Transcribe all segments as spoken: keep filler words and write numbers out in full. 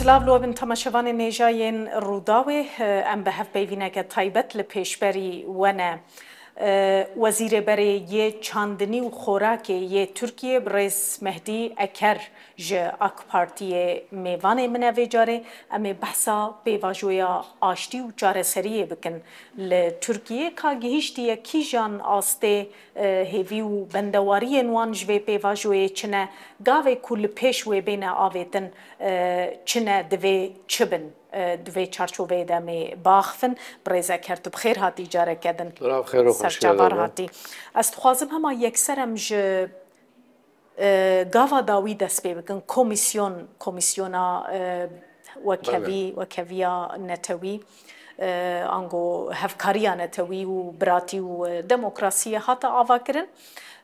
Davlo bin temaşevanên hêja yên Rûdawê, em bi hevpeyvîneke taybet li pêşberî we ne. Wezîrê berê yê çandinî û xorakê yê Tirkiyê birêz Mehdî Eker ji AK Partiyê mêvanê min e vê carê. Em ê behsa pêvajoya aştî û çareseriyê bikin li Tirkiyê. Ka gihîştiye kîjan astê, e, hêvî û bendewariyên wan ji vê pêvajoyê çi ne? Gavê ku li pêş wê bêne avêtin, e, çi ne, divê çi bin? E, di vê çarçoveyê de em ê biaxivin. Birêz Eker, tu bi xêr hatî careke din. Bira bi xêr û xweşiya Serçavar de be. Hatî. Ez dixwazim hema yekser em ji, e, gava dawî dest pê bikin. Komîsyon, komîsyona, e, wekevî, Belê. Wekeviya netewî, e, ango hevkariya netewî û biratî û, e, demokrasiyê hate avakirin.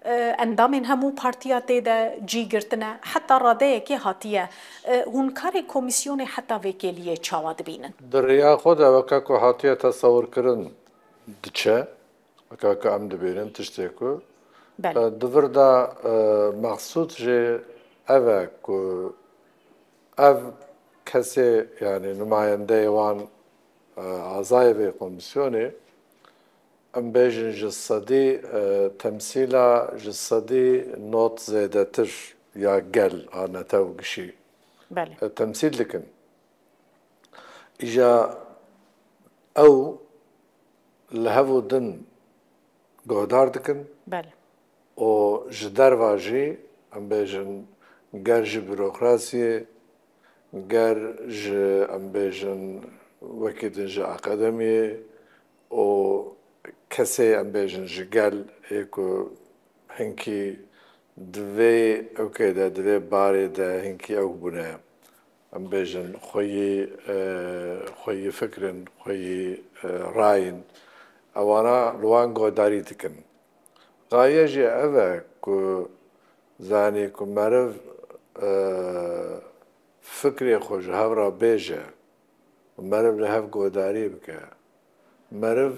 E, endamên hemû partiya tê de cî girtine, heta radeyekê hatiye. E, hûn karê komîsyonê heta vê kêliyê çawa dibînin? Di riya xwe de weke ku hatiye tesewirkirin diçe, weke ku em dibînin tiştê ku, Belê. E, di vir de, e, mexsûd jê ev e ku ev kesê, yanî numayendeyê wan, e, azayê vê komîsyonê, em bêjin ji sedî, e, temsîla ji sedî nod zêdetir ya gel a netew gişî, Belê. E, temsîl dikin. Îja ew li hev û din guhdar dikin Belê. Û ji derva jî, em bêjin, ger ji burokrasiyê, ger ji, em bêjin, wekî din ji akademiyê û kesê, em bêjin, ji gel ê ku hinkî di vê ewkê de, di vê barê de hinkî ew bûne, em bêjin, xweyî, e, xweyî fikrin, xweyî, e, rayîn, ewana li wan guhdarî dikin. Gaye jî ev e ku zanî ku meriv, e, fikrê xwe ji hev re bêje, meriv li hev guhdarî bike, meriv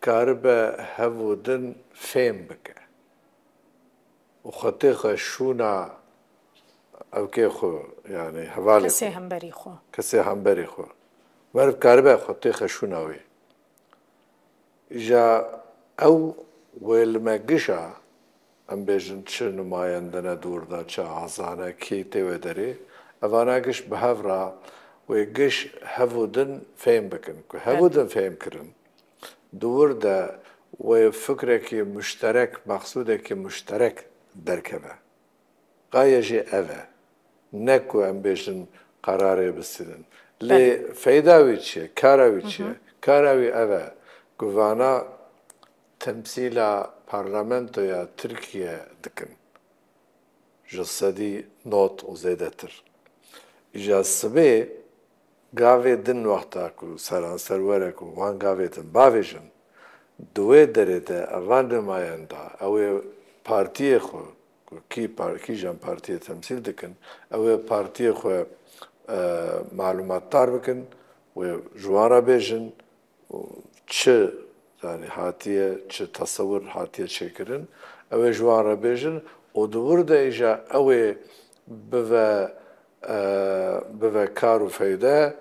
karibe hev û din fêm bike û xwetê xwe şûna ewkê xwe, yanî hevalê Kesê xwe, hemberî xwe. Kesê hemberî xwe. Meriv karibe xwetê xwe şûna wî. Îja ew wê li me gişa, em bêjin, çi numayende ne dûr de, çi azane, kî tê wê derê, evana giş bi hev re wê giş hev û din fêm bikin. Ku hev û Belê. Din fêm kirin, di wir de wê fikrekî muşterek, mexsûdekî muşterek derkeve. Gaye jî ev e. Ne ku em bêjin qerarê bistînin. Lê Belê. Feyda wî çi ye? Kara wî çi ye? Hı hı. Kara wî ev e ku vana temsîla parlamentoya Tirkiye dikin. Ji sedî nod û zêdetir. Îja sibê gavê din wexta ku seranser were ku wan gavê din bavêjin, di wê derê de evan numayenda, ew ê partiyê xwe, ku kî par-, kîjan partiyê temsîl dikin, ew ê partiyê xwe, e, malûmatdar bikin, wê ji wan re bêjin, û çi, yanî hatiye, çi tesewir hatiye çêkirin, ew ê ji wan re bêjin û di wir de îja ew ê bive, e, bive kar û feyde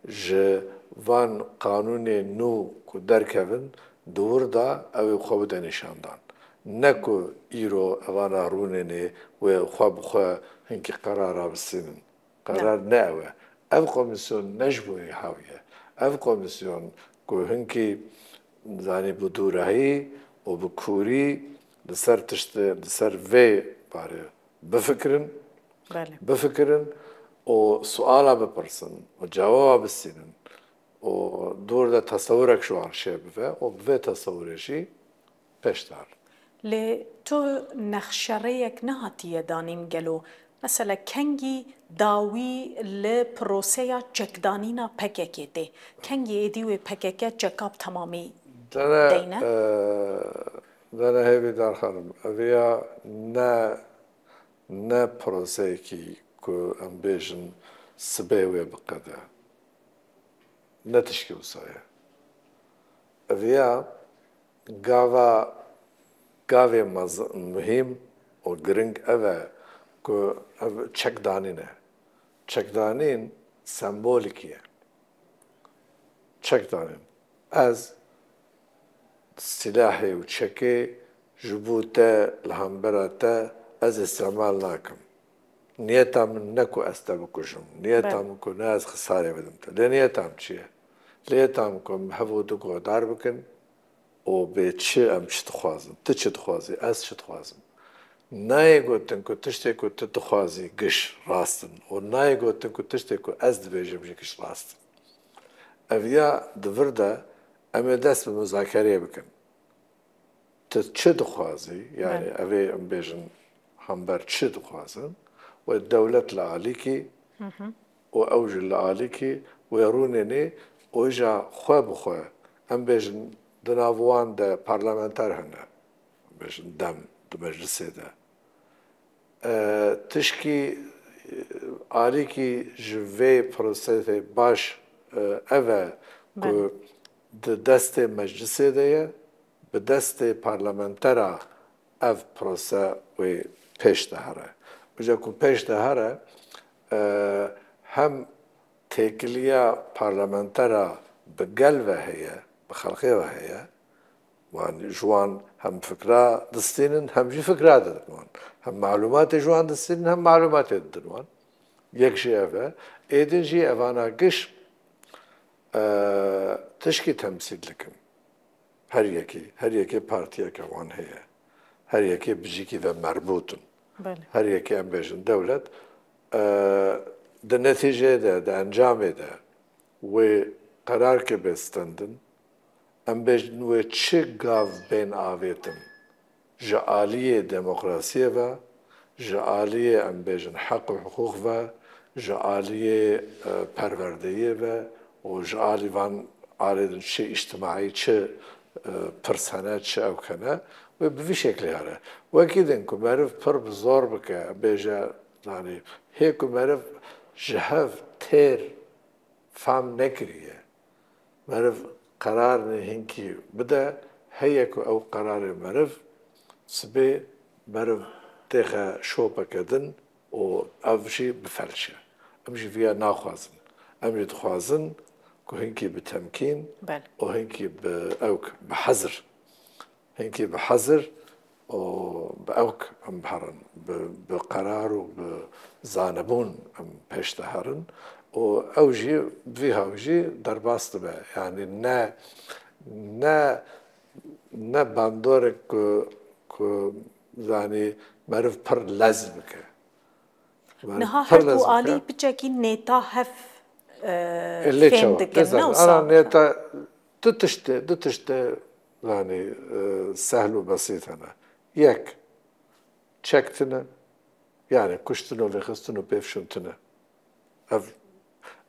ji van qanûnê nû ku derkevin, di wir de ew ê xwe bide nîşandan. Ne ku îro evana rûnenê wê xwe bi xwe hinkî qerara bistînin. Qerar ne ew e. Ev komîsyon ne ji bo wî hawî ye. Ev komîsyon ku hinkî, zanî, bi dûrahî û bi kûrî li ser tiştê, li ser vê barê bifikirin, Belê. Bifikirin û suala bipirsin û cewaba bistînin û dûr de tesewirek ji wan şê bive û bi vê tesewirê jî pêş de herin. Lê tu nexşerêyek nehatiye danîn gelo? Mesela kengî dawî li proseya çekdanîna P K K tê? Kengî êdî wê P K K çeka bi temamî Dene, deyne? E, dene hêvîdar xanim. Eviya ne, ne proseyekî ku em bêjin sibê wê biqede. Ne tişkî wisa ye. Eviya gava, gavê mez-, muhîm û giring ev e ku ev çekdanîn e. Çekdanîn Sembolîkî ye. Çek danîn. Ez sîlahê û çekê ji bo te, li hembera te, ez îstîmal nakim. Niyeta min ne ku ez te bikujim. Niyeta Belê. min ku ne ez xisarê bidim te. Lê niyeta min çi ye? Niyeta min ku em hev û du guhdar bikin û bê çi em çi dixwazin. Tu çi dixwazî, ez çi dixwazim. Nayê gotin ku tiştê ku tu dixwazî giş rast in û nayê gotin ku tiştê ku ez dibêjim jî giş rast in. Ev ya di vir de em ê dest bi muzakereyê bikin. Tu çi dixwazî? Yani Belê. ev ê em bêjin hember çi dixwazin? Wê dewlet li alîkî û ew jî li alîkî wê rûnenê û îja xwe bi xwe em bêjin di nav wan de parlamenter hene. Em bêjin dem di meclisê de. E, tişkî, e, alîkî ji vê prosesê baş, e, ev e ku Belê. di destê meclisê de ye, bi destê parlamentera ev prose wê pêş de here. Îja ku pêş de here, e, hem têkiliya parlamentera bi gel ve heye, bi xelkê ve heye, Wan, ji wan hem fikra distînin, hem jî fikra didin wan. Hem malûmatê ji wan distînin, hem malûmatê didin wan. Yek jî ev e. Êdin jî evana giş, e, tişkî temsîl dikin. Her yekî, her yekê partiyeke wan heye. Her yekê bi cîkî ve merbût in. Belê. Her yekê em bêjin dewlet, e, di netîceyê de, di encamê de wê qerar ke bê stendin, em bêjin wê çi gav bên avêtin ji aliyê demokrasiyê ve, ji aliyê em bêjin heq û hiqûq ve, ji aliyê, e, perwerdeyê ve û ji alî van alê din çi îctimaî, çi, e, pirs hene, çi ewk hene, wê bi vî şeklê here. Wekî din ku meriv pir bi zor bike, bêje, zanî, hê ku meriv ji hev têr fam nekiriye. Meriv qerarê hinkî bide, heye ku ew qerarê meriv sibê meriv têxe şopeke din û ev jî bifelşe. Em jî viya naxwazin. Em jî dixwazin ku hinkî bi temkîn Belê. û hinkî bi ewk, bi hezir. Hinkî bi hezir û bi ewk em herin, bi, bi qerar û bi zanebûn em pêş de herin û ew jî bi vî hawî jî derbas dibe. Yanî ne, ne, ne bandorek ku, ku zanî meriv pir lez bike. Meriv Niha pir her du lez bike. alî piçekî nêta hev, e, Ê, lê fêm çawa? dikin, Lê ne zaten, wisa? ana nêta du tiştê, du tiştê, yanî, e, sehl û besît hene. Yek, çek tune, yanî kuştin û lêxistin û pêvşûn tune. Ev,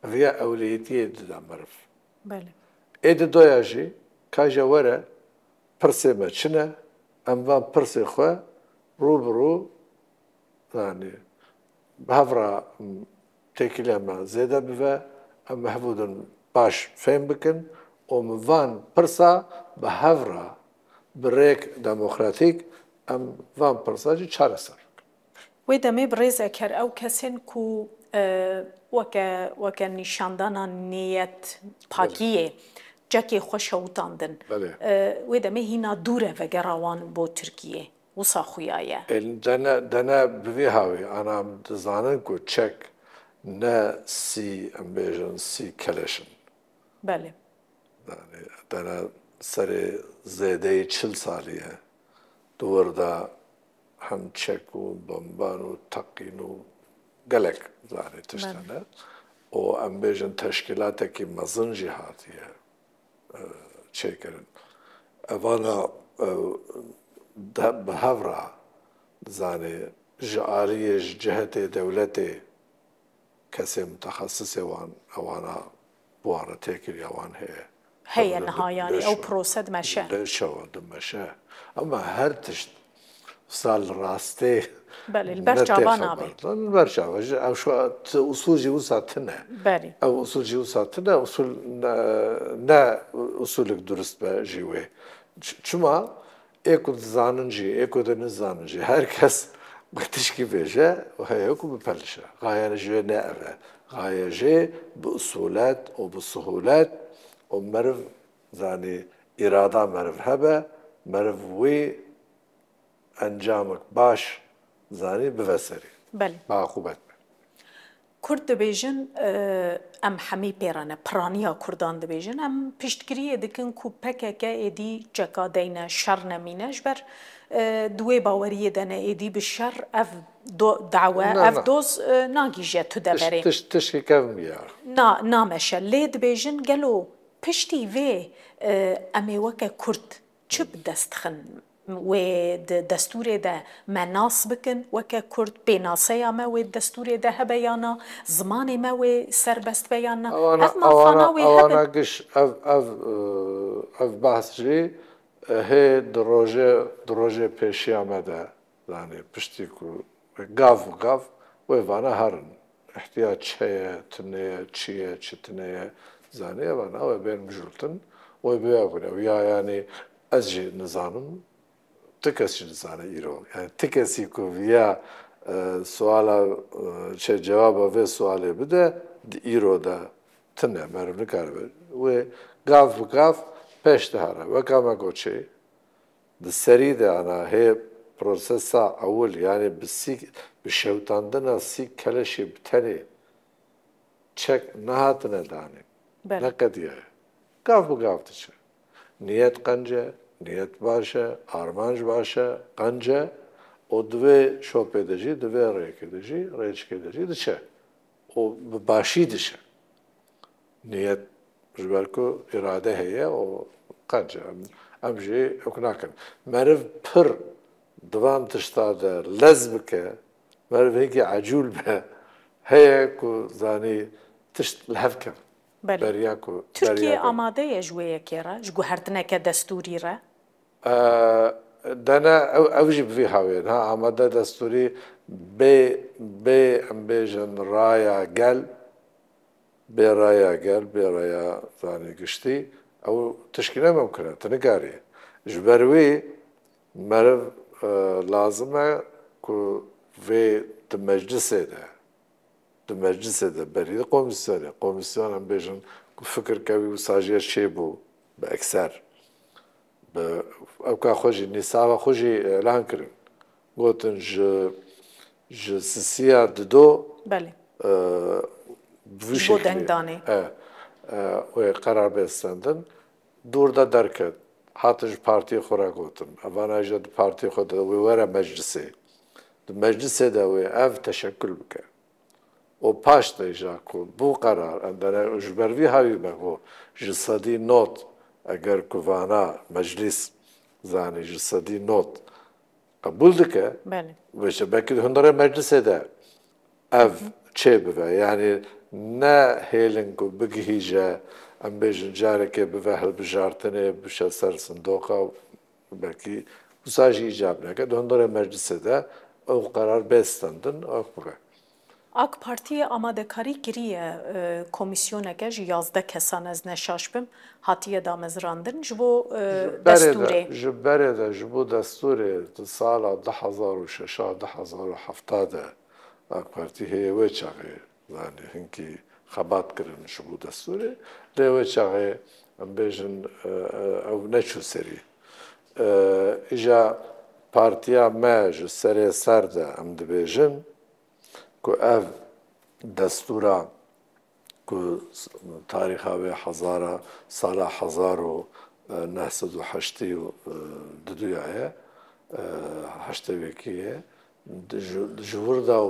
ev ya ewleyîtiyê dida meriv. Belê. Ê di doya jî, ka je were, pirsê me çi ne, em van pirsê xwe rû bi rû, yanî, bi hev re, m, têkiliya me zêde bibe, em bi hev û din baş fêm bikin û min van pirsa bi hev re, bi rêk demokratîk, em van pirsa jî çareser bikin. Wê demê bi rêz eker ew kesên ku, e, weke, weke nîşandana niyet pakiyê çekê xwe şewitandin. Belê. E, wê demê hîna dûr e vegera wan bo Tirkiyê. Wisa xuya ye. Ê, dene, dene bi vî hawî, ana em dizanin ku çek ne sî, em bêjin sî keleş in. Belê. Yanî, dene serê zêdeyî çil salî ye. Di wir de hem çek û bomban û teqîn û gelek, zanî, tişt Belê. hene. Û em bêjin teşkîlatekî mezin jî hatiye, e, çêkirin. Evana, e, de, bi hev re, zanî, ji aliyê, ji cihetê dewletê kesê mutexesisê wan, ewana bi wan re têkiliya wan heye. Heye Ev niha, li yanî, ew pêş prose dimeşe. Li çawa dimeşe. Ama her tişt wisa li rastê Belê, li ber çava nabê. Li ber çava. Ji, ew şu, tu, usul jî wisa tine. Belê. Ew usul jî wisa tine, usul ne, ne usulik durist be jî wê. Ç-, çima? Ê ku dizanin jî, ê ku dinizanin jî, her kes bi tişkî bêje û heye ku bipelişe. Xayene ji wê ne ev e. Gaye jê bi usulet û bi suhulet û meriv, zanî, îrada meriv hebe, meriv wî encamik baş, zanî, bive serî. Belê. Bi aqûbet be. Kurd dibêjin, e, em hemî pê re ne, piraniya Kurdan dibêjin, em piştgiriyê dikin ku P K K êdî çeka deyne, şer nemîne, ji ber, e, di wê baweriyê de ne, êdî bi şer ev do-, dawe, Na, ev na. doz, e, nagîje tu Tiş-, deverê. tiş-, tiştî kevm ya. Na, nameşe. Lê dibêjin, gelo piştî vê, e, em ê weke Kurd çi bi dest dixin? Wê di destûrê de me nas bikin, weke Kurd pênaseya me wê di destûrê de hebe ya na, zimanê me wê serbest be ya na? Ewana, Ev mafana ewana, wê ewana hebin. giş, ev, ev, e, ev behs jî, e, hê di rojê, di rojê pêşiya me de, zanî, piştî ku gav bi gav wê vana herin. Îhtiyac heye, tune ye, çi ye, çi tune ye, zanî, vana wê bên mijûltin, wê bi wê bûne. Ya, yanî, ez jî nizanim, ti kes jî nizane îro. Yanî, ti kesî ku viya, e, suala, e, çi cewaba vê sualê bide, di îro de tune, meriv nikaribe. Wê gav bi gav pêş dihere. Weka me goçê, di serî de ana hê prosesa ewil, yanî bi sî, bi şewitandina sî keleşê bi tenê çek nehatine danê. Belê. Neqediyaye. Gav bi gav diçe. Niyet qenc e, niyet baş e, armanc baş e, qenc e û di vê şopê de jî, di vê rêkê de jî, rêçikê de jî diçe. Û bi başî diçe. Niyet ji ber ku îrade heye û qenc e. Em, em jî wek nakin. Meriv pir di van tişta de lez bike, meriv hinkî ecûl be, heye ku zanî tişt li hev keve. Belê. Beriya ku, Tirkiye beriya ku amade ye ji wê yekê re, ji guhertineke destûrî re? E, dene ew, ew jî bi vî hawê ye. Ha, amade destûrî bê, bê, em bêjin, raya gel, bê raya gel, bê raya, zanî, giştî, ew tişkî ne mimkun e, tu nikarî. Ji ber wî meriv, e, lazim e ku vê di meclisê de, di meclisê de berî di komîsyonê, komîsyon, em bêjin, ku fikir kevî wisa jê çêbû bi ekser. Bi, ew ka xwe jî, nîsava xwe jî îlan kirin. Gotin ji, ji sisiya dido, Belê. e, bi vî Ji bo şeklî, dengdanê. e, e, wê qerar bê stendin. Dûr de derket. Hatin ji partiyê xwe re gotin. Evana jî di partiyê xwe de wê were meclisê. Di meclisê de wê ev teşekkül bike. Û paş de îja ku bû qerar, em dene ji ber vî hawî me got, ji sedî nod, eger ku vana meclîs, zanî, ji sedî nod qebûl dike, Belê. vêçe belkî di hundirê meclisê de ev çê bibe. Yanî ne hêlin ku bigihîje, em bêjin, carekê bibe hilbijartinê, biçe ser sindoqa, belkî wisa jî îcab neke. Di hundirê meclisê de ew qerar bê stendin, ew bibe. AK Partiyê amadekarî kiriye, e, komîsyoneke ji yazdeh kesan, ez ne şaş bim, hatiye damezrandin ji bo, e, Ji berê de, destûrê. ji berê de, ji bo destûrê di sala du hezar û şeş a, du hezar û heft a de AK Partî heye wê çaxê, yanî hinkî xebat kirin ji bo destûrê. Lê wê çaxê, em bêjin, e, e, ew neçû serî. E, îja partiya me ji serê ser de em dibêjin, ku ev destûra ku s-, tarîxa wê hezara, sala hezar û neh sed û heştê û duduya ye, heştê wekî ye. Di, ji, ji wir de û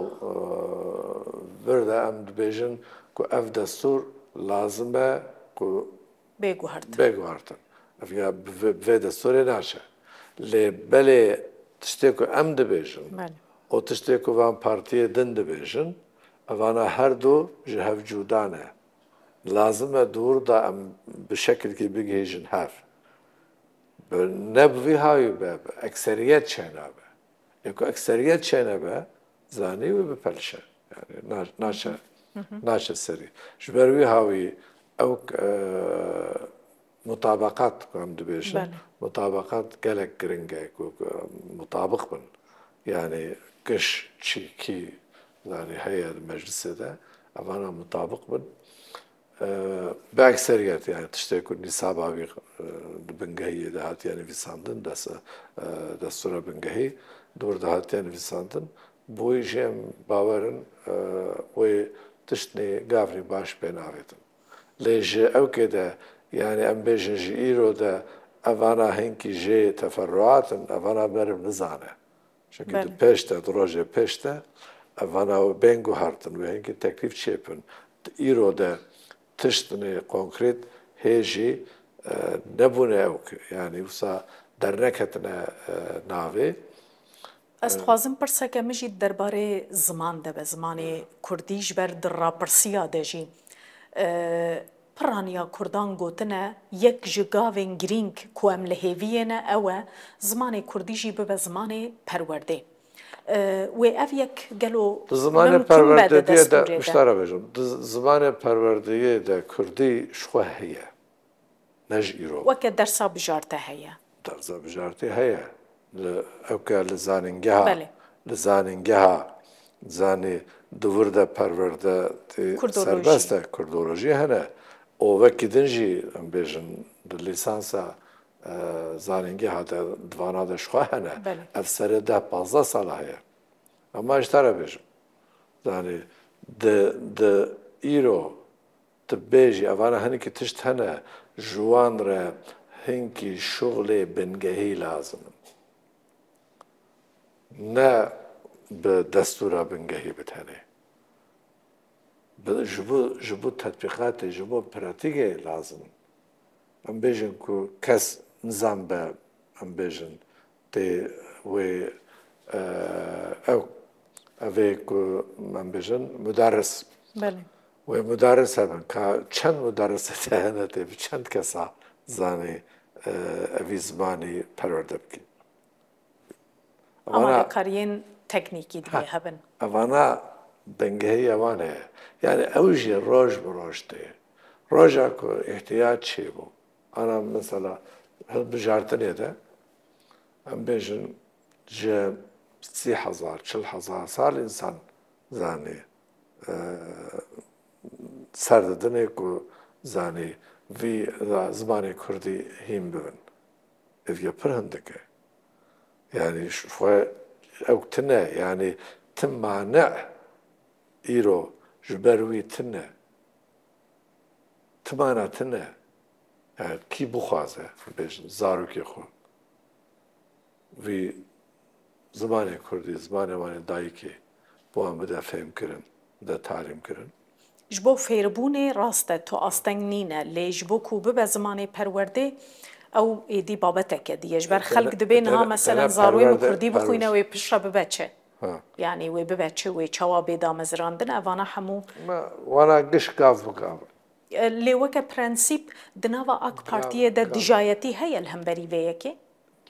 vir de em dibêjin ku ev destûr lazim e ku Bê guhertin. Bê guhertin. Ev ya bi vê, bi vê destûrê naçe. Lê belê tiştê ku em dibêjin Belê. û tiştê ku van partiyê din dibêjin, evana her du ji hev cuda ne. Lazim e di wir de em bi şekilkî bigihîjin hev. Bi, ne bi vî hawî be, bi ekseriyet çênabe. Ê ku ekseriyet çênebe, zanî wê bipelişe. Yani na-, naçe, naçe serî. Ji ber wî hawî ew, e, mutabeqat ku em dibêjin, Belê. mutabeqat gelek giring e ku, ku mutabiq bin. Yani giş çîkî, yani heye di meclisê de, Evana mutabiq bin. E, bi ekseriyet, yani tiştê ku nîsaba wî, e, di bingehiyê de hatiye nivîsandin, des-, e, destûra bingehî di wir de hatiye nivîsandin, bi wî jî em bawer in, e, wê tiştnê gavnî baş pê navêtin. Lê ji ewkê de, yani em bêjin ji îro de evana hinkî jê teferruat in, evana meriv nizane. Çunkî di Belê. pêş de, di rojê pêş de, evana wê bên guhertin, wê hinkî teklîf çêbin. Di îro de tiştinê konkret hê jî, e, nebûne ewk, yani wisa derneketine, e, navê. Ez dixwazim pirseke min jî derbarê ziman de be, zimanê kurdî, ji ber di rapirsiya de jî, e, piraniya kurdan gotine, yek ji gavên girîng ku em li hêviyê ne, ew e zimanê kurdî jî bibe zimanê perwerdê. E, wê ev yek gelo Di zimanê mimkun be di perwerdediyê de, destûrê de? Miştara bêjim, di zimanê perwerdeyê de kurdî ji xwe heye. Ne ji îro. Weke dersa bijarte heye. Dersa bijarte heye. Li, ewke li zanîngeha, Belê. li zanîngeha, zanî di wir de perwerde tê Kurdolojî. serbest e, kurdolojî hene. Û wekî din jî, em bêjin, di lîsansa, e, zanîngeha de, di vana de ji xwe hene. Belê. Ev serê deh pazdeh sala heye. Ama ji te re bêjim. Zanî, di, di îro tu bêjî, evana hinekî tişt hene, ji wan re hinkî şuxlê bingehî lazim in. Ne bi destûra bingehî bi tenê. Bi, ji bo, ji bo tetbîqatê, ji bo pratîkê lazim in. Em bêjin ku kes nizan be, em bêjin, tê wê, e, ew, ev ê ku em bêjin mudarris. Belê. Wê mudarris hebin. Ka çend mudarrisê te hene, tê bi çend kesa zanî, e, evî zimanî perwerde bikî? Evana Amadekariyên teknîkî divê Ha, hebin. evana bingehî evan heye. Yani ew jî roj bi roj tê. Roja ku îhtiyac çêbû. Ana mesela hilbijartinê de, em bêjin, ji sî hezar, çil hezar sal însan zanî, e, ser didinê ku zanî vî zimanê kurdî hîn bibin. Ev ya pir hindik e. Yani ji xwe ew tine, yani ti mane îro ji ber wî tine. Ti mana tine. Yani kî bixwaze, bêjin, zarokê xwe vî zimanê kurdî, zimanê wan ê dayikê, bi wan bide fêhmkirin, bide talîmkirin. Ji bo fêrbûnê rast e, tu asteng nîne, lê ji bo ku bibe zimanê perwerdê, ew êdî babeteke dî ye. Ji ber E, xelk tene, dibê niha tene, meselen tene zarokê min perwerde, kurdî bixwîne, perwerde. wê piştre bibe çi? Ha. Yanî wê bibe çi, wê çawa bê damezirandin, evana hemû Me, wana giş gav bi gav. E, lê weke prensîp di nava AK Gav, Partiyê de gav. dijayetî heye li hemberî vê yekê?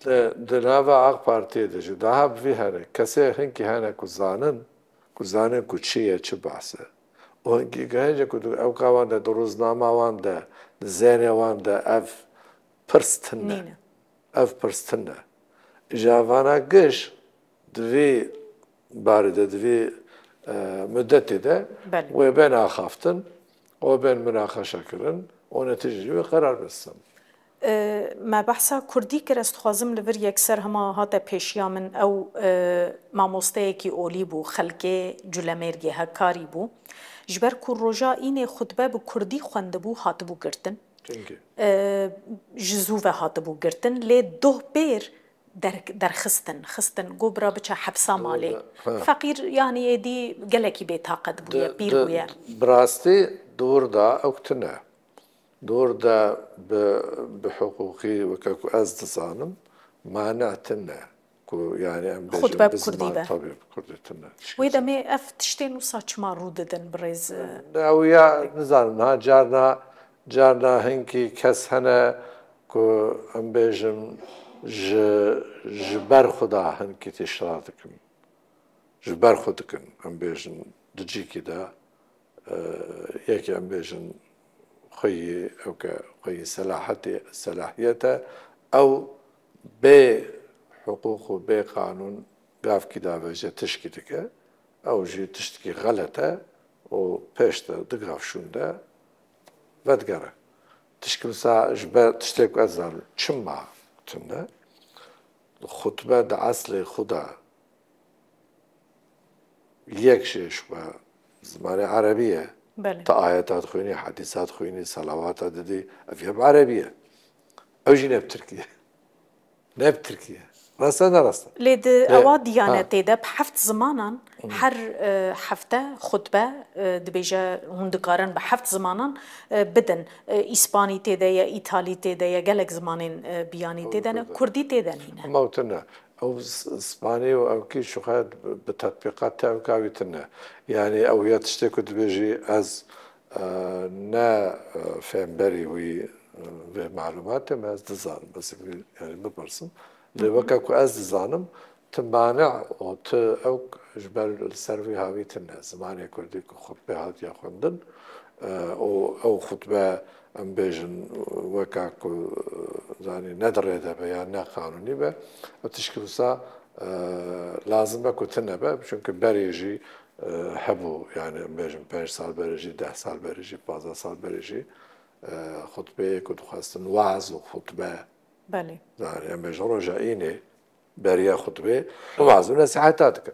Di, di nava AK Partiyê de jî daha bi vî hene. Kesê hinkî hene ku zanin, ku zanin ku çi ye, çi behs e. Û hinkî gehece ku di ewka wan de, di roznama wan de, di zênê wan de ev pirs tune. Nîne. Ev pirs tune. Îja vana giş di vî barê de, di vî, e, mudetê de Belê. wê bên axaftin, wê bên minaqeşe kirin û netîceyê wê qerar bidin. E, me behsa kurdî kir, ez dixwazim li vir yekser hema hate pêşiya min, ew, e, mamosteyekî olî bû, xelkê Culemêrgê Hekarî bû. Ji ber ku roja înê xutbe bi kurdî xwendibû, hatibû girtin. Çimkî? E, ji zû ve hatibû girtin, lê doh pêr der-, derxistin, xistin, got bira biçe hepsa malê. Ha. Feqîr, yanî êdî gelekî bêtaqet bûye, Di, pîr di, bûye. Bi rastî di wir de ew tune. Di wir de bi, bi hiqûqî, weke ku ez dizanim, mane tune. Ku, yani, em bêjin Xutbe bi bi kurdî ziman, be. Tabii, bi kurdî tune. Wê demê ev tiştên wisa çima rû didin, birêz? Ew ya, nizanim, ha, carna, carna hinkî kes hene ku, em bêjin, ji, ji ber xwe de hinkî tiştera dikin. Ji ber xwe dikin, em bêjin, di cîkî de, e, yekê, em bêjin, xweyî, ewke xweyî selahetê, selahiyet e, ew bê hiqûq û bê qanûn gavkî davêje tişkî dike, ew jî tiştkî xelet e û pêş de di gavşûn de vedigere. Tişkî wisa ji ber tiştê ku ez zanim çima tune, xutbe di eslê xwe de yek jê ji xwe zimanê erebî ye. Belê. Ti ayeta dixwînî, hedîsa dixwînî, selawata didî, ev yê bi erebî ye. Ew jî ne bi tirkî ye. Ne bi tirkî ye. Rast e, ne rast e? Lê di Lê, ewa ha. Diyanetê de bi heft zimanan her, e, hefte xutbe, e, dibêje hûn dikarin bi heft zimanan, e, bidin. E, îspanî tê de ye, îtalî tê de ye, gelek zimanên, e, biyanî tê de ne, kurdî tê de nîne. Ama tune. Ew s-, spanî û ewkî şixwe bi tetbîqat te ewka wî tune. Yanî ew ya tiştê ku dibêjî ez, e, ne, e, fêmberî wî, e, vê malûmatê me ez dizanim. Ez ê wî, yanî bipirsim. Lê weke ku ez dizanim, ti mane û ti ewk ji ber li ser vî havî tune. Zimanê kurdî ku xutbê hatiye xwendin, e, û ew xutbe em bêjin, weka ku, e, zanî ne di rê de be yan ne qanûnî be, ew tişkî wisa, e, lazim e ku tune be, çunke berê jî, e, hebû, yani em bêjin pênc sal berê jî, deh sal berê jî, pazdeh sal berê jî, e, xutbeyê ku dixwestin weaz û xutbe, Belê. yani em bêjin roja înê, beriya xutbê, weaz û nesîheta dikin.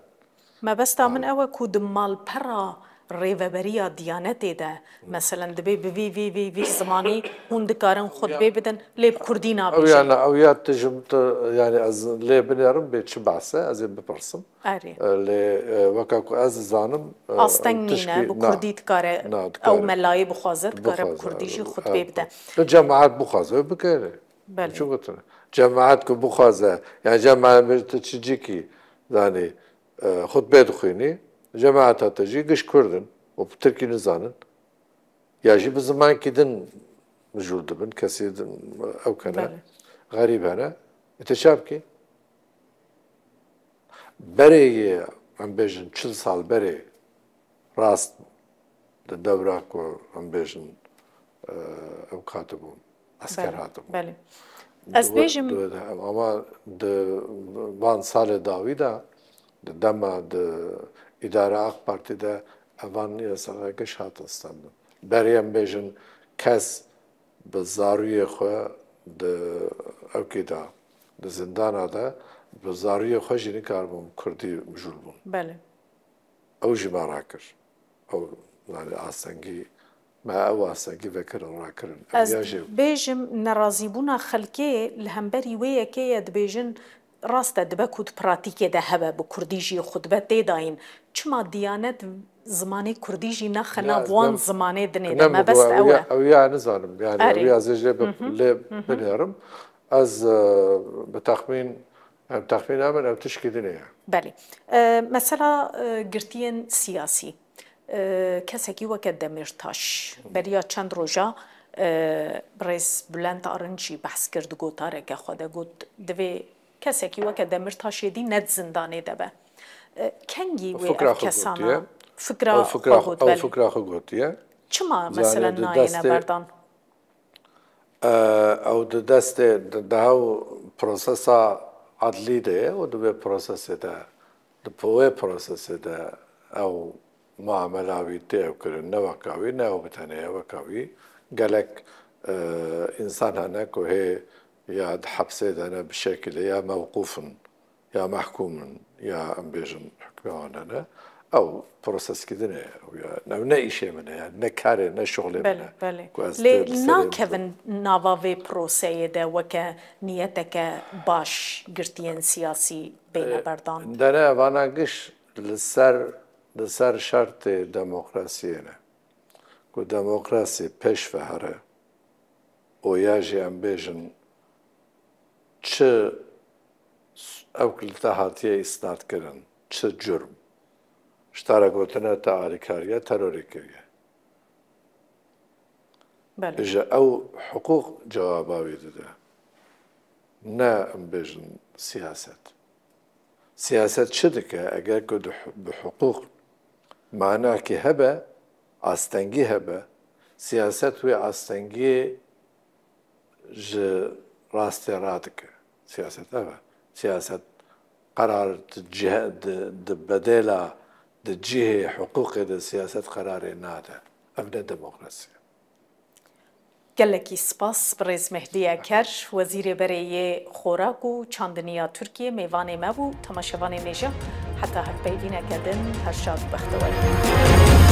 Mebesta min Belê. ew e ku di malpera rêveberiya Diyanetê de, meselen, dibê bi vî, vî, vî, vî zimanî hûn dikarin xutbê bidin, lê bi kurdî Ew nabêjin. yani, ew ya tijim tu, yani ez lê binêrim bê çi behs e, ez ê bipirsim. Erê. E, lê, e, weka ku ez dizanim, e, Asteng nîne, tişkî, bi na, kurdî dikare, na, ew dikare. melayê bixwaze, dikare bi Bixwaze, kurdî jî e, xutbê e, bide. Li cemaat bixwaze, bikare. Belê. Çi gotine? Cemaat ku bixwaze, yani cemaat bir tu çi cikî, yani, e, xutbê dixwînî, cemaata te jî giş kurd in û bi tirkî nizanin. Ya jî bi zimankî din mijûl dibin, kesê din ew kene, Belê. xerîb hene. E, te çav kî? Berê yê, em bêjin, çil sal berê rast di dewra ku, em bêjin, e, ew katibû, esker Belê, hatibû. belê. Ez Di we-, bêjim di we de, ama di van salê dawî de, di dema di îdara AK Partî de evan yasaya giş hatin stendin. Berê em bêjin kes bi zarûyê xwe di ewkê de, di zindana de, bi zarûyê xwe jî nikaribûn kurdî mijûl bûn. Belê. Ew jî me rakir. Ew, yani astengî, me ew astengî vekirin, rakirin. Ev Ez ya jî bêjim, nerazîbûna xelkê li hemberî wê yekê ye, dibêjin, rast e, dibe ku di pratîkê de hebe, bi kurdî jî xutbe tê dayîn. Çima Diyanet zimanê kurdî jî naxe Ya, nav ez wan nem-, zimanê dinê de? nem Mebest bigo-, ew ew ya, e. ew ya nizanim. Yani Erê. ew ya zêjê bi-, Hı hı. lê Hı hı. binêrim. Ez, e, bi texmîn, em texmîna min ev tişkî dinê ye. Belê. E, mesela, e, girtiyên siyasî. E, kesekî weke Demîrtaş, beriya çend roja, e, birêz Bülent Arınç jî behs kir di gotareke xwe de, got, divê kesekî weke Demîrtaş êdî ne di zindanê de be. E, kengî wê Fikra ev xwe kesana gotiye. fikra Ew fikra xwe xwe, got, ew belê. fikra xwe gotiye. Çima, Yani mesela, di nayêne destê berdan? E, ew di destê, di, di hew prosesa edlî de ye û di vê prosesê de, di po-, wê prosesê de ew muamela wî tê ew kirin, ne weka wî, ne ew bi tenê ye, weka wî. Gelek, e, însan hene ku hê ya di hepsê de ne bi şekilê ya mewqûf in. ya mehkûm in, ya em bêjin hukmê wan hene, ew proseskirinê ye, ew ya, ew ne îşê min e, yani ne karê, ne şixulê min Belê, e. belê. Ku ez Lê tê li serê nakevin nava vê proseyê de weke niyeteke baş girtiyên siyasî bêne Ê, berdan. Dene vana giş li ser, li ser şertê demokrasiyê ne. Ku demokrasî pêş ve here û ya jî em bêjin çi s-, ew li te hatiye îsnadkirin, çi curm. Ji te re gotine te alîkariya terorê kiriye. Belê. Îja ew hiqûq cewaba wî dide. Ne em bêjin siyaset. Siyaset çi dike? Eger ku di hi-, bi hiqûq manakî hebe, astengî hebe, siyaset wê astengiyê ji rastê radike. Siyaset ev e. Siyaset qerar di cihe-, di, di bedêla, cihê hiqûqê de siyaset qerarê nade. Ev ne demokrasî ye. Gelekî spas birêz Mehdiye Ker, Wezîrê Berê yê Xorak û Çandiniya Tirkiyê mêvanê me bû. Temaşevanê mêja, heta hevpeyvîneke din, her şad û bextewer.